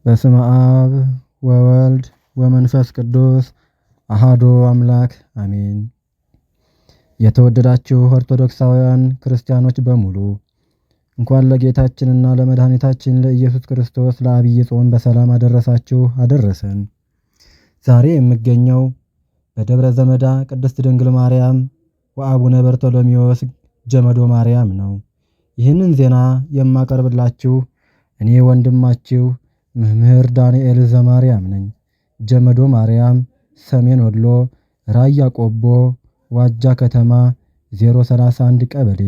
በስመ አብ ወወልድ ወመንፈስ ቅዱስ አሃዶ አምላክ አሜን። የተወደዳችሁ ኦርቶዶክሳውያን ክርስቲያኖች በሙሉ እንኳን ለጌታችንና ለመድኃኒታችን ለኢየሱስ ክርስቶስ ለዐቢይ ጾም በሰላም አደረሳችሁ አደረሰን። ዛሬ የምገኘው በደብረ ዘመዳ ቅድስት ድንግል ማርያም ወአቡነ በርቶሎሜዎስ ጀመዶ ማርያም ነው። ይህንን ዜና የማቀርብላችሁ እኔ ወንድማችሁ መምህር ዳንኤል ዘማርያም ነኝ። ጀመዶ ማርያም፣ ሰሜን ወሎ፣ ራያ ቆቦ፣ ዋጃ ከተማ 031 ቀበሌ።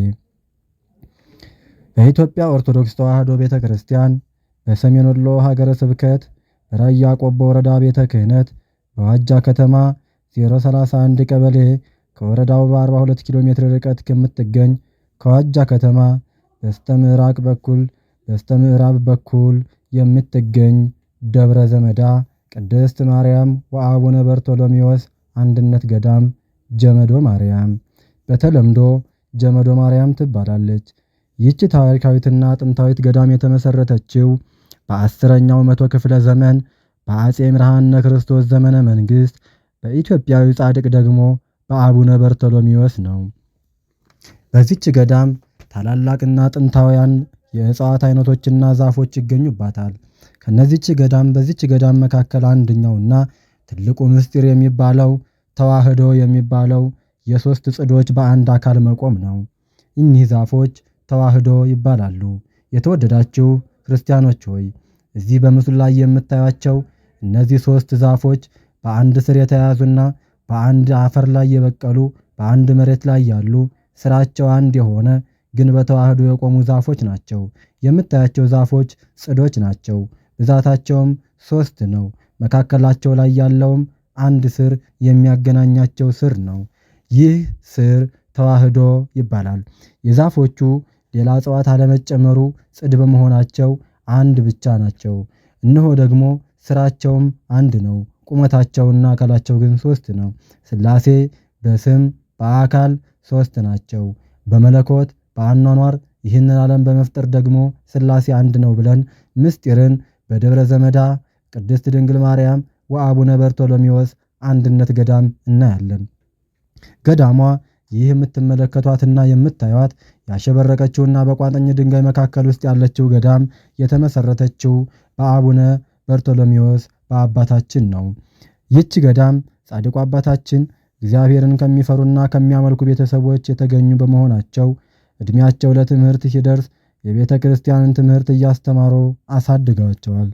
በኢትዮጵያ ኦርቶዶክስ ተዋሕዶ ቤተ ክርስቲያን በሰሜን ወሎ ሀገረ ስብከት በራያ ቆቦ ወረዳ ቤተ ክህነት በዋጃ ከተማ 031 ቀበሌ ከወረዳው በ42 ኪሎ ሜትር ርቀት ከምትገኝ ከዋጃ ከተማ በስተምዕራብ በኩል በስተምዕራብ በኩል የምትገኝ ደብረ ዘመዳ ቅድስት ማርያም ወአቡነ በርቶሎሜዎስ አንድነት ገዳም ጀመዶ ማርያም በተለምዶ ጀመዶ ማርያም ትባላለች። ይህች ታሪካዊትና ጥንታዊት ገዳም የተመሰረተችው በ10ኛው መቶ ክፍለ ዘመን በአጼ ምርሃነ ክርስቶስ ዘመነ መንግስት በኢትዮጵያዊ ጻድቅ ደግሞ በአቡነ በርቶሎሜዎስ ነው። በዚች ገዳም ታላላቅና ጥንታውያን የእጽዋት አይነቶችና ዛፎች ይገኙባታል። ከነዚች ገዳም በዚች ገዳም መካከል አንደኛውና ትልቁ ምስጢር የሚባለው ተዋህዶ የሚባለው የሶስት ጽዶች በአንድ አካል መቆም ነው። እኒህ ዛፎች ተዋህዶ ይባላሉ። የተወደዳችሁ ክርስቲያኖች ሆይ፣ እዚህ በምስሉ ላይ የምታዩቸው እነዚህ ሶስት ዛፎች በአንድ ስር የተያያዙና በአንድ አፈር ላይ የበቀሉ፣ በአንድ መሬት ላይ ያሉ፣ ስራቸው አንድ የሆነ ግን በተዋህዶ የቆሙ ዛፎች ናቸው። የምታያቸው ዛፎች ጽዶች ናቸው። ብዛታቸውም ሶስት ነው። መካከላቸው ላይ ያለውም አንድ ስር የሚያገናኛቸው ስር ነው። ይህ ስር ተዋህዶ ይባላል። የዛፎቹ ሌላ እጽዋት አለመጨመሩ ጽድ በመሆናቸው አንድ ብቻ ናቸው። እነሆ ደግሞ ስራቸውም አንድ ነው። ቁመታቸውና አካላቸው ግን ሶስት ነው። ሥላሴ በስም በአካል ሶስት ናቸው። በመለኮት በአኗኗር ይህንን ዓለም በመፍጠር ደግሞ ሥላሴ አንድ ነው ብለን ምስጢርን በደብረ ዘመዳ ቅድስት ድንግል ማርያም ወአቡነ በርቶሎሜዎስ አንድነት ገዳም እናያለን። ገዳሟ ይህ የምትመለከቷትና የምታዩት ያሸበረቀችውና በቋጥኝ ድንጋይ መካከል ውስጥ ያለችው ገዳም የተመሰረተችው በአቡነ በርቶሎሜዎስ በአባታችን ነው። ይህች ገዳም ጻድቁ አባታችን እግዚአብሔርን ከሚፈሩና ከሚያመልኩ ቤተሰቦች የተገኙ በመሆናቸው ዕድሜያቸው ለትምህርት ሲደርስ የቤተ ክርስቲያንን ትምህርት እያስተማሩ አሳድገዋቸዋል።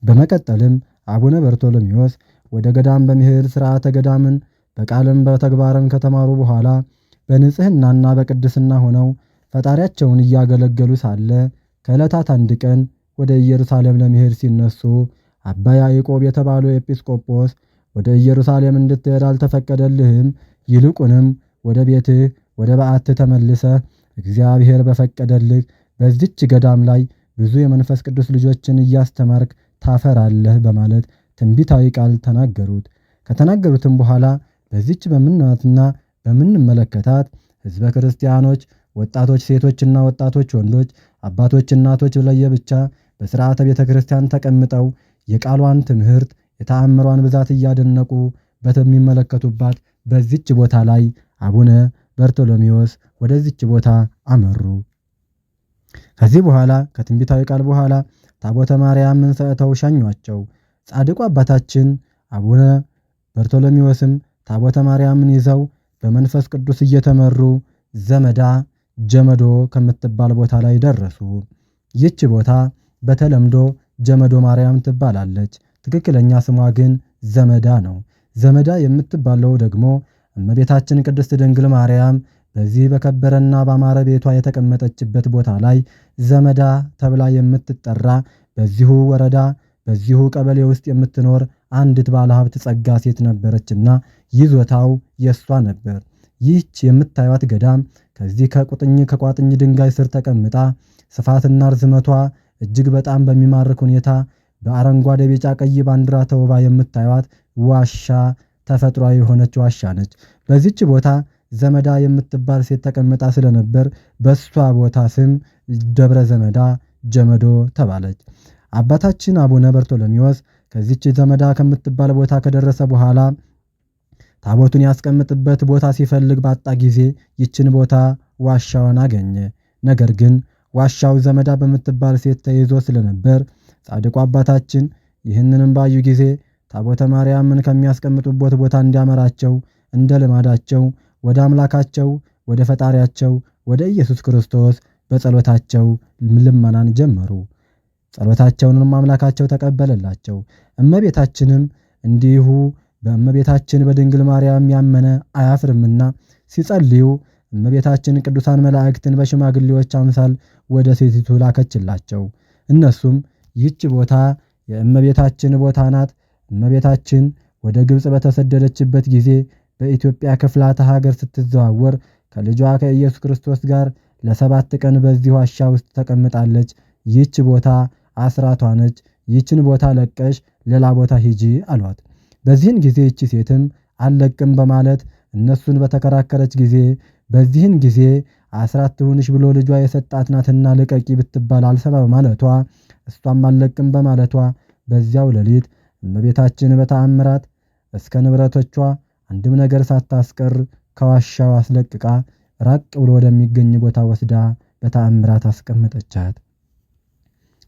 በመቀጠልም አቡነ በርቶሎሜዎስ ወደ ገዳም በመሄድ ሥርዓተ ገዳምን በቃልም በተግባርም ከተማሩ በኋላ በንጽህናና በቅድስና ሆነው ፈጣሪያቸውን እያገለገሉ ሳለ ከዕለታት አንድ ቀን ወደ ኢየሩሳሌም ለመሄድ ሲነሱ አባ ያዕቆብ የተባሉ ኤጲስቆጶስ ወደ ኢየሩሳሌም እንድትሄድ አልተፈቀደልህም፣ ይልቁንም ወደ ቤትህ ወደ በዓትህ ተመልሰህ እግዚአብሔር በፈቀደልህ በዚች ገዳም ላይ ብዙ የመንፈስ ቅዱስ ልጆችን እያስተማርክ ታፈራለህ በማለት ትንቢታዊ ቃል ተናገሩት። ከተናገሩትም በኋላ በዚች በምናትና በምንመለከታት ሕዝበ ክርስቲያኖች ወጣቶች ሴቶችና ወጣቶች ወንዶች፣ አባቶች እናቶች ለየብቻ በሥርዓተ ቤተ ክርስቲያን ተቀምጠው የቃሏን ትምህርት የተአምሯን ብዛት እያደነቁ በሚመለከቱባት በዚች ቦታ ላይ አቡነ በርቶሎሜዎስ ወደዚች ቦታ አመሩ። ከዚህ በኋላ ከትንቢታዊ ቃል በኋላ ታቦተ ማርያምን ሰጥተው ሸኟቸው። ጻድቁ አባታችን አቡነ በርቶሎሜዎስም ታቦተ ማርያምን ይዘው በመንፈስ ቅዱስ እየተመሩ ዘመዳ ጀመዶ ከምትባል ቦታ ላይ ደረሱ። ይህች ቦታ በተለምዶ ጀመዶ ማርያም ትባላለች። ትክክለኛ ስሟ ግን ዘመዳ ነው። ዘመዳ የምትባለው ደግሞ እመቤታችን ቅድስት ድንግል ማርያም በዚህ በከበረና ባማረ ቤቷ የተቀመጠችበት ቦታ ላይ ዘመዳ ተብላ የምትጠራ በዚሁ ወረዳ በዚሁ ቀበሌ ውስጥ የምትኖር አንዲት ባለሀብት ጸጋ ሴት ነበረችና ይዞታው የእሷ ነበር። ይህች የምታዩት ገዳም ከዚህ ከቋጥኝ ድንጋይ ስር ተቀምጣ ስፋትና ርዝመቷ እጅግ በጣም በሚማርክ ሁኔታ በአረንጓዴ፣ ቢጫ፣ ቀይ ባንዲራ ተውባ የምታዩት ዋሻ ተፈጥሯዊ የሆነች ዋሻ ነች። በዚች ቦታ ዘመዳ የምትባል ሴት ተቀምጣ ስለነበር በሷ ቦታ ስም ደብረ ዘመዳ ጀመዶ ተባለች። አባታችን አቡነ በርቶሎሜዎስ ከዚች ዘመዳ ከምትባል ቦታ ከደረሰ በኋላ ታቦቱን ያስቀምጥበት ቦታ ሲፈልግ ባጣ ጊዜ ይችን ቦታ ዋሻውን አገኘ። ነገር ግን ዋሻው ዘመዳ በምትባል ሴት ተይዞ ስለነበር ጻድቁ አባታችን ይህንንም ባዩ ጊዜ ታቦተ ማርያምን ከሚያስቀምጡበት ቦታ እንዲያመራቸው እንደ ልማዳቸው ወደ አምላካቸው ወደ ፈጣሪያቸው ወደ ኢየሱስ ክርስቶስ በጸሎታቸው ልመናን ጀመሩ። ጸሎታቸውንም አምላካቸው ተቀበለላቸው። እመቤታችንም እንዲሁ በእመቤታችን በድንግል ማርያም ያመነ አያፍርምና ሲጸልዩ እመቤታችን ቅዱሳን መላእክትን በሽማግሌዎች አምሳል ወደ ሴቲቱ ላከችላቸው። እነሱም ይህች ቦታ የእመቤታችን ቦታ ናት፣ እመቤታችን ወደ ግብፅ በተሰደደችበት ጊዜ በኢትዮጵያ ክፍላተ ሀገር ስትዘዋወር ከልጇ ከኢየሱስ ክርስቶስ ጋር ለ7 ቀን በዚህ ዋሻ ውስጥ ተቀምጣለች። ይህች ቦታ አስራቷ ነች። ይህችን ቦታ ለቀሽ ሌላ ቦታ ሂጂ አሏት። በዚህን ጊዜ ይህች ሴትም አልለቅም በማለት እነሱን በተከራከረች ጊዜ በዚህን ጊዜ አስራት ትሁንሽ ብሎ ልጇ የሰጣት ናትና ልቀቂ ብትባል አልሰማ በማለቷ እሷም አልለቅም በማለቷ በዚያው ሌሊት እመቤታችን በተአምራት እስከ ንብረቶቿ አንድም ነገር ሳታስቀር ከዋሻው አስለቅቃ ራቅ ብሎ ወደሚገኝ ቦታ ወስዳ በተአምራት አስቀመጠቻት።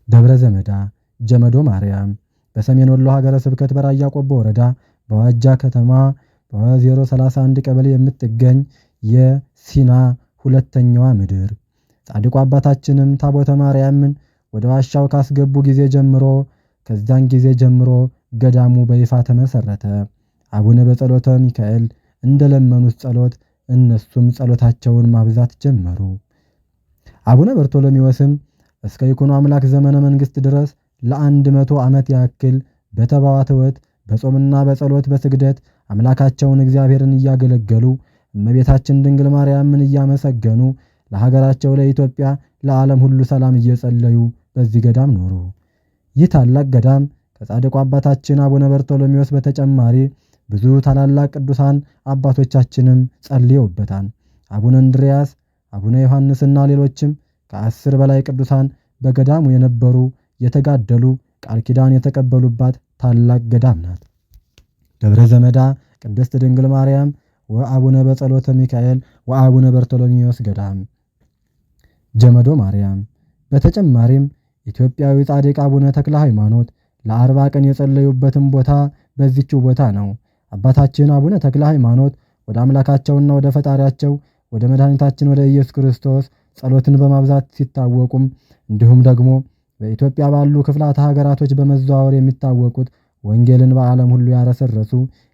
ደብረ ዘመዳ ጀመዶ ማርያም በሰሜን ወሎ ሀገረ ስብከት በራያ ቆቦ ወረዳ በዋጃ ከተማ በ031 ቀበሌ የምትገኝ የሲና ሁለተኛዋ ምድር። ጻድቁ አባታችንም ታቦተ ማርያምን ወደ ዋሻው ካስገቡ ጊዜ ጀምሮ ከዛን ጊዜ ጀምሮ ገዳሙ በይፋ ተመሰረተ። አቡነ በጸሎተ ሚካኤል እንደለመኑት ጸሎት እነሱም ጸሎታቸውን ማብዛት ጀመሩ። አቡነ በርቶሎሜዎስም እስከ ይኩኖ አምላክ ዘመነ መንግስት ድረስ ለ100 ዓመት ያክል በተባዋትወት በጾምና በጸሎት በስግደት አምላካቸውን እግዚአብሔርን እያገለገሉ እመቤታችን ድንግል ማርያምን እያመሰገኑ ለሀገራቸው ለኢትዮጵያ ለዓለም ሁሉ ሰላም እየጸለዩ በዚህ ገዳም ኖሩ። ይህ ታላቅ ገዳም ከጻድቁ አባታችን አቡነ በርቶሎሜዎስ በተጨማሪ ብዙ ታላላቅ ቅዱሳን አባቶቻችንም ጸልየውበታል። አቡነ እንድርያስ፣ አቡነ ዮሐንስና ሌሎችም ከ10 በላይ ቅዱሳን በገዳሙ የነበሩ የተጋደሉ ቃል ኪዳን የተቀበሉባት ታላቅ ገዳም ናት። ደብረ ዘመዳ ቅድስት ድንግል ማርያም ወአቡነ በጸሎተ ሚካኤል ወአቡነ በርቶሎሜዎስ ገዳም ጀመዶ ማርያም። በተጨማሪም ኢትዮጵያዊ ጻድቅ አቡነ ተክለ ሃይማኖት ለ40 ቀን የጸለዩበትም ቦታ በዚህችው ቦታ ነው። አባታችን አቡነ ተክለ ሃይማኖት ወደ አምላካቸውና ወደ ፈጣሪያቸው ወደ መድኃኒታችን ወደ ኢየሱስ ክርስቶስ ጸሎትን በማብዛት ሲታወቁም እንዲሁም ደግሞ በኢትዮጵያ ባሉ ክፍላተ ሀገራቶች በመዘዋወር የሚታወቁት ወንጌልን በዓለም ሁሉ ያረሰረሱ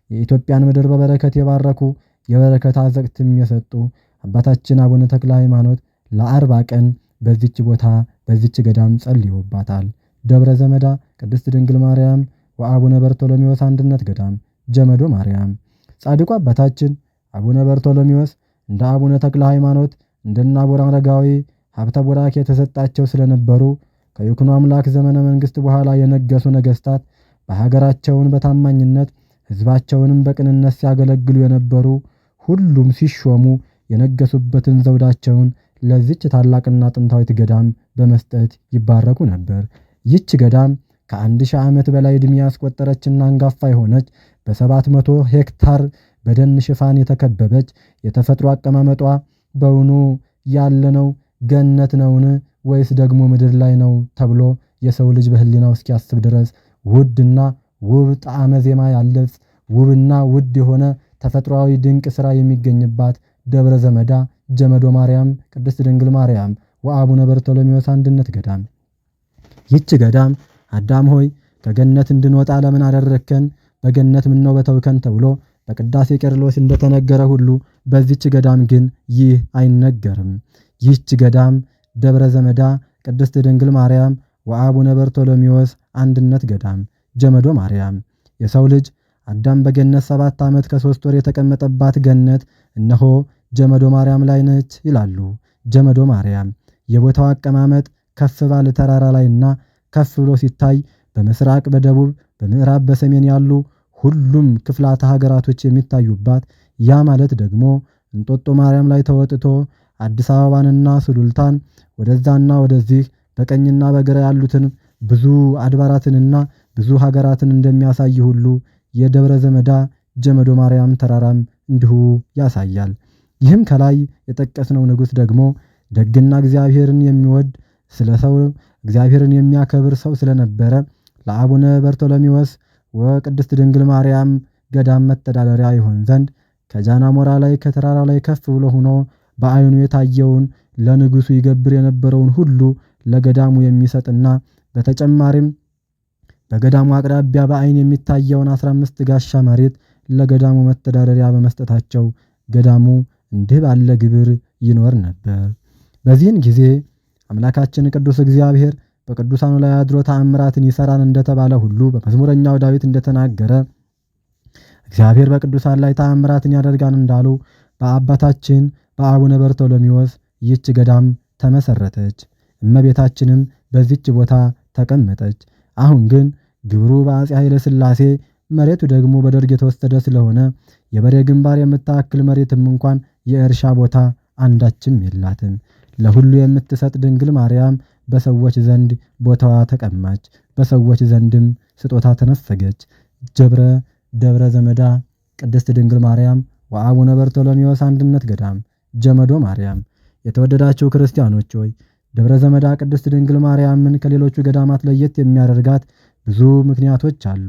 የኢትዮጵያን ምድር በበረከት የባረኩ የበረከት አዘቅትም የሰጡ አባታችን አቡነ ተክለ ሃይማኖት ለ40 ቀን በዚች ቦታ በዚች ገዳም ጸልዩባታል። ደብረ ዘመዳ ቅድስት ድንግል ማርያም ወአቡነ በርቶሎሜዎስ አንድነት ገዳም ጀመዶ ማርያም። ጻድቁ አባታችን አቡነ በርቶሎሜዎስ እንደ አቡነ ተክለ ሃይማኖት እንደነ አቡነ አረጋዊ ሀብተ ቡራኬ የተሰጣቸው ስለነበሩ ከይኩኖ አምላክ ዘመነ መንግስት በኋላ የነገሱ ነገስታት በሀገራቸውን በታማኝነት ህዝባቸውንም በቅንነት ሲያገለግሉ የነበሩ ሁሉም ሲሾሙ የነገሱበትን ዘውዳቸውን ለዚች ታላቅና ጥንታዊት ገዳም በመስጠት ይባረኩ ነበር። ይህች ገዳም ከ1000 ዓመት በላይ ዕድሜ ያስቆጠረችና አንጋፋ የሆነች በ700 ሄክታር በደን ሽፋን የተከበበች የተፈጥሮ አቀማመጧ በውኑ ያለነው ገነት ነውን ወይስ ደግሞ ምድር ላይ ነው ተብሎ የሰው ልጅ በህሊናው እስኪያስብ ድረስ ውድና ውብ ጣዕመ ዜማ ያለች ውብና ውድ የሆነ ተፈጥሯዊ ድንቅ ስራ የሚገኝባት ደብረ ዘመዳ ጀመዶ ማርያም ቅድስት ድንግል ማርያም ወአቡነ በርቶሎሜዎስ አንድነት ገዳም። ይህች ገዳም አዳም ሆይ ከገነት እንድንወጣ ለምን አደረግከን? በገነት ምነው በተውከን? ተብሎ በቅዳሴ ቄርሎስ እንደተነገረ ሁሉ በዚህች ገዳም ግን ይህ አይነገርም። ይህች ገዳም ደብረ ዘመዳ ቅድስት ድንግል ማርያም ወአቡነ በርቶሎሜዎስ አንድነት ገዳም ጀመዶ ማርያም። የሰው ልጅ አዳም በገነት 7 ዓመት ከ3 ወር የተቀመጠባት ገነት እነሆ ጀመዶ ማርያም ላይ ነች ይላሉ። ጀመዶ ማርያም የቦታው አቀማመጥ ከፍ ባለ ተራራ ላይና ከፍ ብሎ ሲታይ በምስራቅ በደቡብ በምዕራብ በሰሜን ያሉ ሁሉም ክፍላተ ሀገራቶች የሚታዩባት፣ ያ ማለት ደግሞ እንጦጦ ማርያም ላይ ተወጥቶ አዲስ አበባንና ሱሉልታን ወደዛና ወደዚህ በቀኝና በግራ ያሉትን ብዙ አድባራትንና ብዙ ሀገራትን እንደሚያሳይ ሁሉ የደብረ ዘመዳ ጀመዶ ማርያም ተራራም እንዲሁ ያሳያል። ይህም ከላይ የጠቀስነው ንጉሥ ደግሞ ደግና እግዚአብሔርን የሚወድ ስለ ሰው እግዚአብሔርን የሚያከብር ሰው ስለነበረ ለአቡነ በርቶሎሜዎስ ወቅድስት ድንግል ማርያም ገዳም መተዳደሪያ ይሆን ዘንድ ከጃናሞራ ላይ ከተራራ ላይ ከፍ ብሎ ሆኖ በዓይኑ የታየውን ለንጉሱ ይገብር የነበረውን ሁሉ ለገዳሙ የሚሰጥና በተጨማሪም በገዳሙ አቅራቢያ በዓይን የሚታየውን 15 ጋሻ መሬት ለገዳሙ መተዳደሪያ በመስጠታቸው ገዳሙ እንዲህ ባለ ግብር ይኖር ነበር። በዚህን ጊዜ አምላካችን ቅዱስ እግዚአብሔር በቅዱሳኑ ላይ አድሮ ተአምራትን ይሰራን እንደተባለ ሁሉ በመዝሙረኛው ዳዊት እንደተናገረ እግዚአብሔር በቅዱሳን ላይ ተአምራትን ያደርጋን እንዳሉ በአባታችን በአቡነ በርቶሎሜዎስ ይህች ገዳም ተመሰረተች። እመቤታችንም በዚች ቦታ ተቀመጠች። አሁን ግን ግብሩ በአፄ ኃይለ ሥላሴ መሬቱ ደግሞ በደርግ የተወሰደ ስለሆነ የበሬ ግንባር የምታክል መሬትም እንኳን የእርሻ ቦታ አንዳችም የላትም። ለሁሉ የምትሰጥ ድንግል ማርያም በሰዎች ዘንድ ቦታዋ ተቀማች፣ በሰዎች ዘንድም ስጦታ ተነፈገች። ጀብረ ደብረ ዘመዳ ቅድስት ድንግል ማርያም ወአቡነ በርቶሎሜዎስ አንድነት ገዳም ጀመዶ ማርያም። የተወደዳችሁ ክርስቲያኖች ሆይ፣ ደብረ ዘመዳ ቅድስት ድንግል ማርያምን ከሌሎቹ ገዳማት ለየት የሚያደርጋት ብዙ ምክንያቶች አሉ።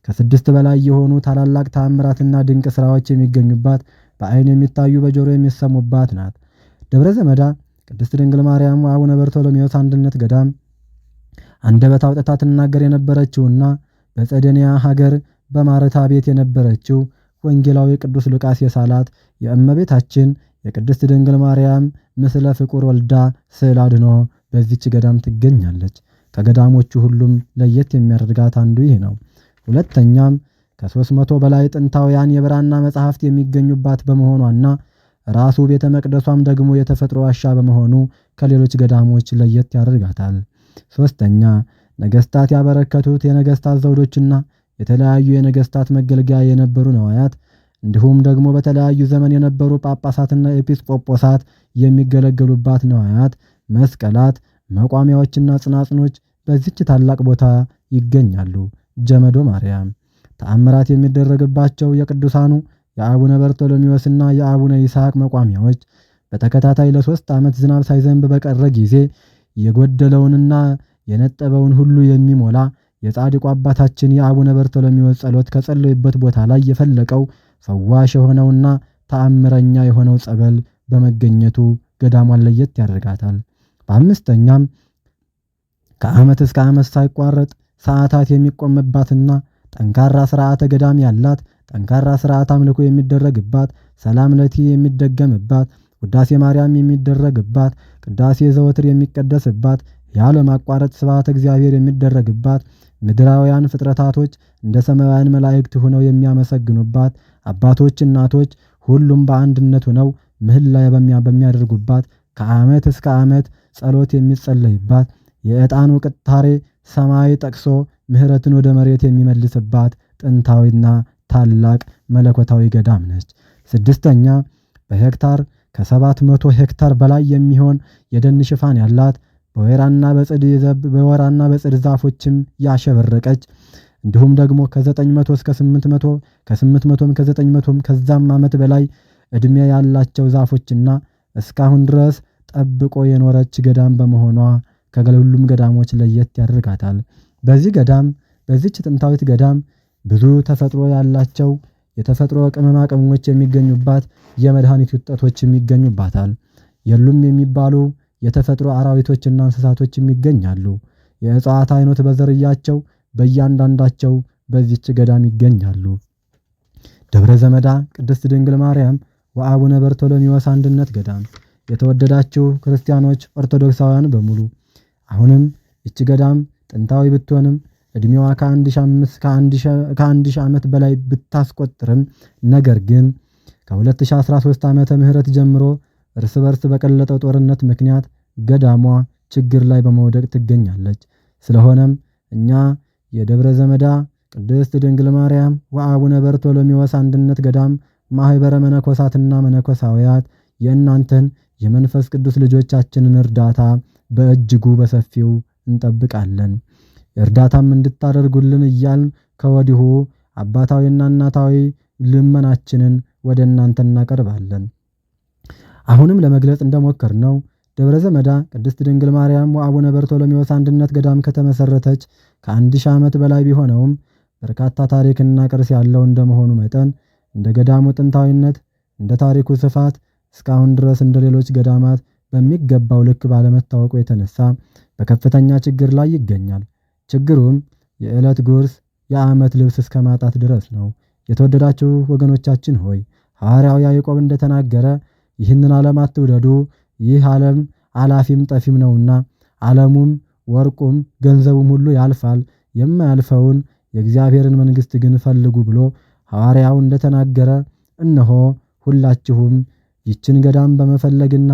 ከ6 በላይ የሆኑ ታላላቅ ተአምራትና ድንቅ ስራዎች የሚገኙባት፣ በዓይን የሚታዩ በጆሮ የሚሰሙባት ናት። ደብረ ዘመዳ ቅድስት ድንግል ማርያም ወአቡነ በርቶሎሜዎስ አንድነት ገዳም አንደበት አውጥታ ትናገር የነበረችውና በጸደኒያ ሀገር በማረታ ቤት የነበረችው ወንጌላዊ ቅዱስ ሉቃስ የሳላት የእመቤታችን የቅድስት ድንግል ማርያም ምስለ ፍቁር ወልዳ ስዕል አድኖ በዚች ገዳም ትገኛለች። ከገዳሞቹ ሁሉም ለየት የሚያደርጋት አንዱ ይህ ነው። ሁለተኛም ከ300 በላይ ጥንታውያን የብራና መጻሕፍት የሚገኙባት በመሆኗና ራሱ ቤተ መቅደሷም ደግሞ የተፈጥሮ ዋሻ በመሆኑ ከሌሎች ገዳሞች ለየት ያደርጋታል። ሶስተኛ፣ ነገስታት ያበረከቱት የነገስታት ዘውዶችና የተለያዩ የነገስታት መገልገያ የነበሩ ነዋያት እንዲሁም ደግሞ በተለያዩ ዘመን የነበሩ ጳጳሳትና ኤጲስቆጶሳት የሚገለገሉባት ነዋያት፣ መስቀላት፣ መቋሚያዎችና ጽናጽኖች በዚች ታላቅ ቦታ ይገኛሉ። ጀመዶ ማርያም ተአምራት የሚደረግባቸው የቅዱሳኑ የአቡነ በርቶሎሜዎስና የአቡነ ይስሐቅ መቋሚያዎች በተከታታይ ለ3 ዓመት ዝናብ ሳይዘንብ በቀረ ጊዜ የጎደለውንና የነጠበውን ሁሉ የሚሞላ የጻድቁ አባታችን የአቡነ በርቶሎሜዎስ ጸሎት ከጸለዩበት ቦታ ላይ የፈለቀው ፈዋሽ የሆነውና ተአምረኛ የሆነው ጸበል በመገኘቱ ገዳሟን ለየት ያደርጋታል። በአምስተኛም ከዓመት እስከ ዓመት ሳይቋረጥ ሰዓታት የሚቆምባትና ጠንካራ ስርዓተ ገዳም ያላት፣ ጠንካራ ስርዓት አምልኮ የሚደረግባት፣ ሰላም ለቲ የሚደገምባት፣ ውዳሴ ማርያም የሚደረግባት፣ ቅዳሴ ዘወትር የሚቀደስባት፣ ያለ ማቋረጥ ስብሐተ እግዚአብሔር የሚደረግባት፣ ምድራውያን ፍጥረታቶች እንደ ሰማያውያን መላእክት ሆነው የሚያመሰግኑባት፣ አባቶች እናቶች ሁሉም በአንድነት ሆነው ምህላ በሚያደርጉባት፣ ከዓመት እስከ ዓመት ጸሎት የሚጸለይባት፣ የዕጣኑ ቅታሬ ሰማይ ጠቅሶ ምህረትን ወደ መሬት የሚመልስባት ጥንታዊና ታላቅ መለኮታዊ ገዳም ነች። ስድስተኛ፣ በሄክታር ከ700 ሄክታር በላይ የሚሆን የደን ሽፋን ያላት፣ በወይራና በጽድ ዛፎችም ያሸበረቀች፣ እንዲሁም ደግሞ ከ900 እስከ 800 ከ800 ከ900 ከዛም ዓመት በላይ እድሜ ያላቸው ዛፎችና እስካሁን ድረስ ጠብቆ የኖረች ገዳም በመሆኗ ከሁሉም ገዳሞች ለየት ያደርጋታል። በዚህ ገዳም በዚች ጥንታዊት ገዳም ብዙ ተፈጥሮ ያላቸው የተፈጥሮ ቅመማ ቅመሞች የሚገኙባት የመድኃኒት ውጤቶችም ይገኙባታል። የሉም የሚባሉ የተፈጥሮ አራዊቶችና እንስሳቶችም ይገኛሉ። የእጽዋት አይነት በዝርያቸው በእያንዳንዳቸው በዚች ገዳም ይገኛሉ። ደብረ ዘመዳ ቅድስት ድንግል ማርያም ወአቡነ በርቶሎሜዎስ አንድነት ገዳም። የተወደዳችሁ ክርስቲያኖች ኦርቶዶክሳውያን በሙሉ፣ አሁንም ይህች ገዳም ጥንታዊ ብትሆንም፣ እድሜዋ ከ1000 ዓመት በላይ ብታስቆጥርም፣ ነገር ግን ከ2013 ዓመተ ምህረት ጀምሮ እርስ በርስ በቀለጠው ጦርነት ምክንያት ገዳሟ ችግር ላይ በመውደቅ ትገኛለች። ስለሆነም እኛ የደብረ ዘመዳ ቅድስት ድንግል ማርያም ወአቡነ በርቶሎሜዎስ አንድነት ገዳም ማህበረ መነኮሳትና መነኮሳውያት የእናንተን የመንፈስ ቅዱስ ልጆቻችንን እርዳታ በእጅጉ በሰፊው እንጠብቃለን። እርዳታም እንድታደርጉልን እያልን ከወዲሁ አባታዊና እናታዊ ልመናችንን ወደ እናንተ እናቀርባለን። አሁንም ለመግለጽ እንደሞከርነው ደብረ ዘመዳ ቅድስት ድንግል ማርያም ወአቡነ በርቶሎሜዎስ አንድነት ገዳም ከተመሰረተች ከ1000 ዓመት በላይ ቢሆነውም በርካታ ታሪክና ቅርስ ያለው እንደመሆኑ መጠን እንደ ገዳሙ ጥንታዊነት፣ እንደ ታሪኩ ስፋት እስካሁን ድረስ እንደ ሌሎች ገዳማት በሚገባው ልክ ባለመታወቁ የተነሳ በከፍተኛ ችግር ላይ ይገኛል። ችግሩም የዕለት ጉርስ፣ የዓመት ልብስ እስከ ማጣት ድረስ ነው። የተወደዳችሁ ወገኖቻችን ሆይ፣ ሐዋርያው ያዕቆብ እንደተናገረ ይህንን ዓለም አትውደዱ፣ ይህ ዓለም አላፊም ጠፊም ነውና፣ ዓለሙም ወርቁም ገንዘቡም ሁሉ ያልፋል፣ የማያልፈውን የእግዚአብሔርን መንግሥት ግን ፈልጉ ብሎ ሐዋርያው እንደተናገረ እነሆ ሁላችሁም ይችን ገዳም በመፈለግና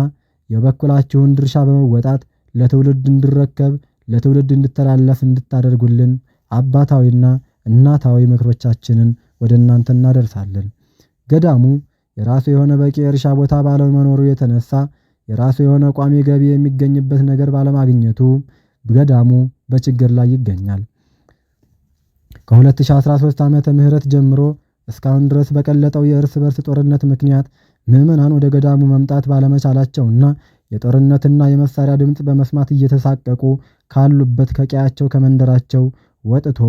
የበኩላችሁን ድርሻ በመወጣት ለትውልድ እንዲረከብ፣ ለትውልድ እንዲተላለፍ እንድታደርጉልን አባታዊና እናታዊ ምክሮቻችንን ወደ እናንተ እናደርሳለን። ገዳሙ የራሱ የሆነ በቂ የእርሻ ቦታ ባለመኖሩ የተነሳ የራሱ የሆነ ቋሚ ገቢ የሚገኝበት ነገር ባለማግኘቱ ገዳሙ በችግር ላይ ይገኛል። ከ2013 ዓመተ ምህረት ጀምሮ እስካሁን ድረስ በቀለጠው የእርስ በርስ ጦርነት ምክንያት ምዕመናን ወደ ገዳሙ መምጣት ባለመቻላቸውና የጦርነትና የመሳሪያ ድምፅ በመስማት እየተሳቀቁ ካሉበት ከቀያቸው ከመንደራቸው ወጥቶ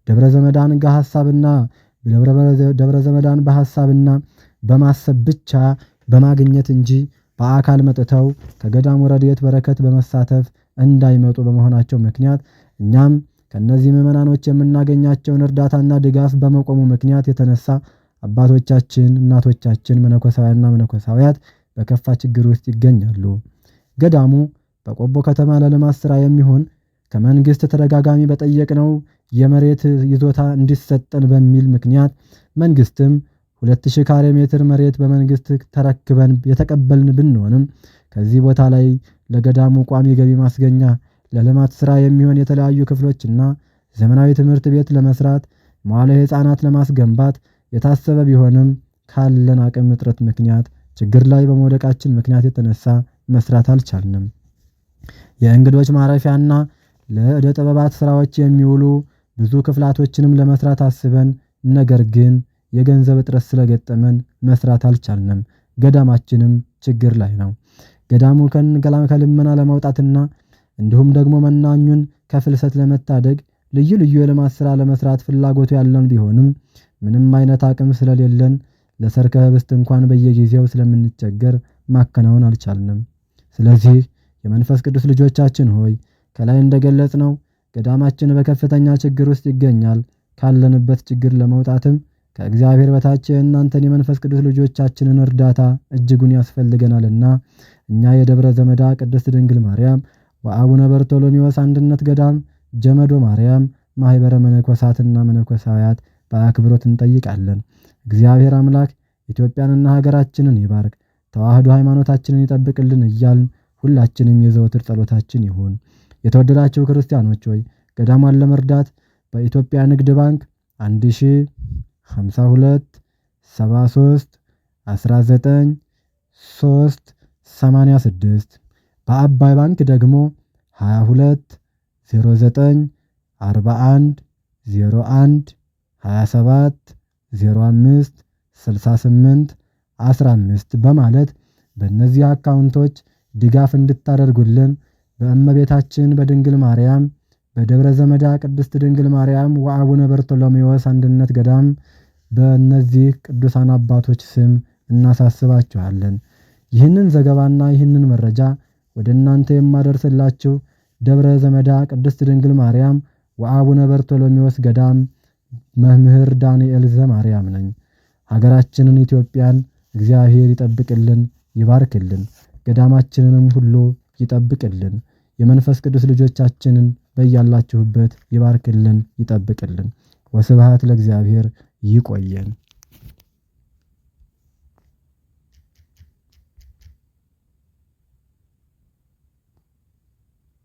ደብረ ዘመዳን በሐሳብና ደብረ ዘመዳን በሐሳብና በማሰብ ብቻ በማግኘት እንጂ በአካል መጥተው ከገዳሙ ረድኤት በረከት በመሳተፍ እንዳይመጡ በመሆናቸው ምክንያት እኛም ከነዚህ ምዕመናኖች የምናገኛቸውን እርዳታና ድጋፍ በመቆሙ ምክንያት የተነሳ አባቶቻችን፣ እናቶቻችን፣ መነኮሳውያንና መነኮሳውያት በከፋ ችግር ውስጥ ይገኛሉ። ገዳሙ በቆቦ ከተማ ለልማት ስራ የሚሆን ከመንግስት ተደጋጋሚ በጠየቅነው የመሬት ይዞታ እንዲሰጠን በሚል ምክንያት መንግስትም 2000 ካሬ ሜትር መሬት በመንግስት ተረክበን የተቀበልን ብንሆንም ከዚህ ቦታ ላይ ለገዳሙ ቋሚ ገቢ ማስገኛ ለልማት ስራ የሚሆን የተለያዩ ክፍሎችና ዘመናዊ ትምህርት ቤት ለመስራት፣ መዋለ ሕፃናት ለማስገንባት የታሰበ ቢሆንም ካለን አቅም እጥረት ምክንያት ችግር ላይ በመውደቃችን ምክንያት የተነሳ መስራት አልቻልንም። የእንግዶች ማረፊያና ለዕደ ጥበባት ስራዎች የሚውሉ ብዙ ክፍላቶችንም ለመስራት አስበን ነገር ግን የገንዘብ እጥረት ስለገጠመን መስራት አልቻልንም። ገዳማችንም ችግር ላይ ነው። ገዳሙ ከልመና ለማውጣትና እንዲሁም ደግሞ መናኙን ከፍልሰት ለመታደግ ልዩ ልዩ የልማት ስራ ለመስራት ፍላጎቱ ያለን ቢሆንም ምንም አይነት አቅም ስለሌለን ለሰርከ ህብስት እንኳን በየጊዜው ስለምንቸገር ማከናወን አልቻልንም። ስለዚህ የመንፈስ ቅዱስ ልጆቻችን ሆይ፣ ከላይ እንደገለጽነው ገዳማችን በከፍተኛ ችግር ውስጥ ይገኛል። ካለንበት ችግር ለመውጣትም ከእግዚአብሔር በታች የእናንተን የመንፈስ ቅዱስ ልጆቻችንን እርዳታ እጅጉን ያስፈልገናልና እኛ የደብረ ዘመዳ ቅድስት ድንግል ማርያም ወአቡነ በርቶሎሜዎስ አንድነት ገዳም ጀመዶ ማርያም ማህበረ መነኮሳትና መነኮሳውያት በአክብሮት እንጠይቃለን። እግዚአብሔር አምላክ ኢትዮጵያንና ሀገራችንን ይባርክ፣ ተዋህዶ ሃይማኖታችንን ይጠብቅልን እያልን ሁላችንም የዘወትር ጸሎታችን ይሁን። የተወደዳችሁ ክርስቲያኖች ሆይ፣ ገዳሟን ለመርዳት በኢትዮጵያ ንግድ ባንክ 1052 73 19 3 86፣ በአባይ ባንክ ደግሞ 22 09 41 01 27 05 68 15 በማለት በእነዚህ አካውንቶች ድጋፍ እንድታደርጉልን በእመቤታችን በድንግል ማርያም በደብረ ዘመዳ ቅድስት ድንግል ማርያም ወአቡነ በርቶሎሜዎስ አንድነት ገዳም በእነዚህ ቅዱሳን አባቶች ስም እናሳስባችኋለን። ይህንን ዘገባና ይህንን መረጃ ወደ እናንተ የማደርስላችሁ ደብረ ዘመዳ ቅድስት ድንግል ማርያም ወአቡነ በርቶሎሜዎስ ገዳም መምህር ዳንኤል ዘማርያም ነኝ። ሀገራችንን ኢትዮጵያን እግዚአብሔር ይጠብቅልን፣ ይባርክልን። ገዳማችንንም ሁሉ ይጠብቅልን። የመንፈስ ቅዱስ ልጆቻችንን በያላችሁበት ይባርክልን፣ ይጠብቅልን። ወስብሐት ለእግዚአብሔር። ይቆየን።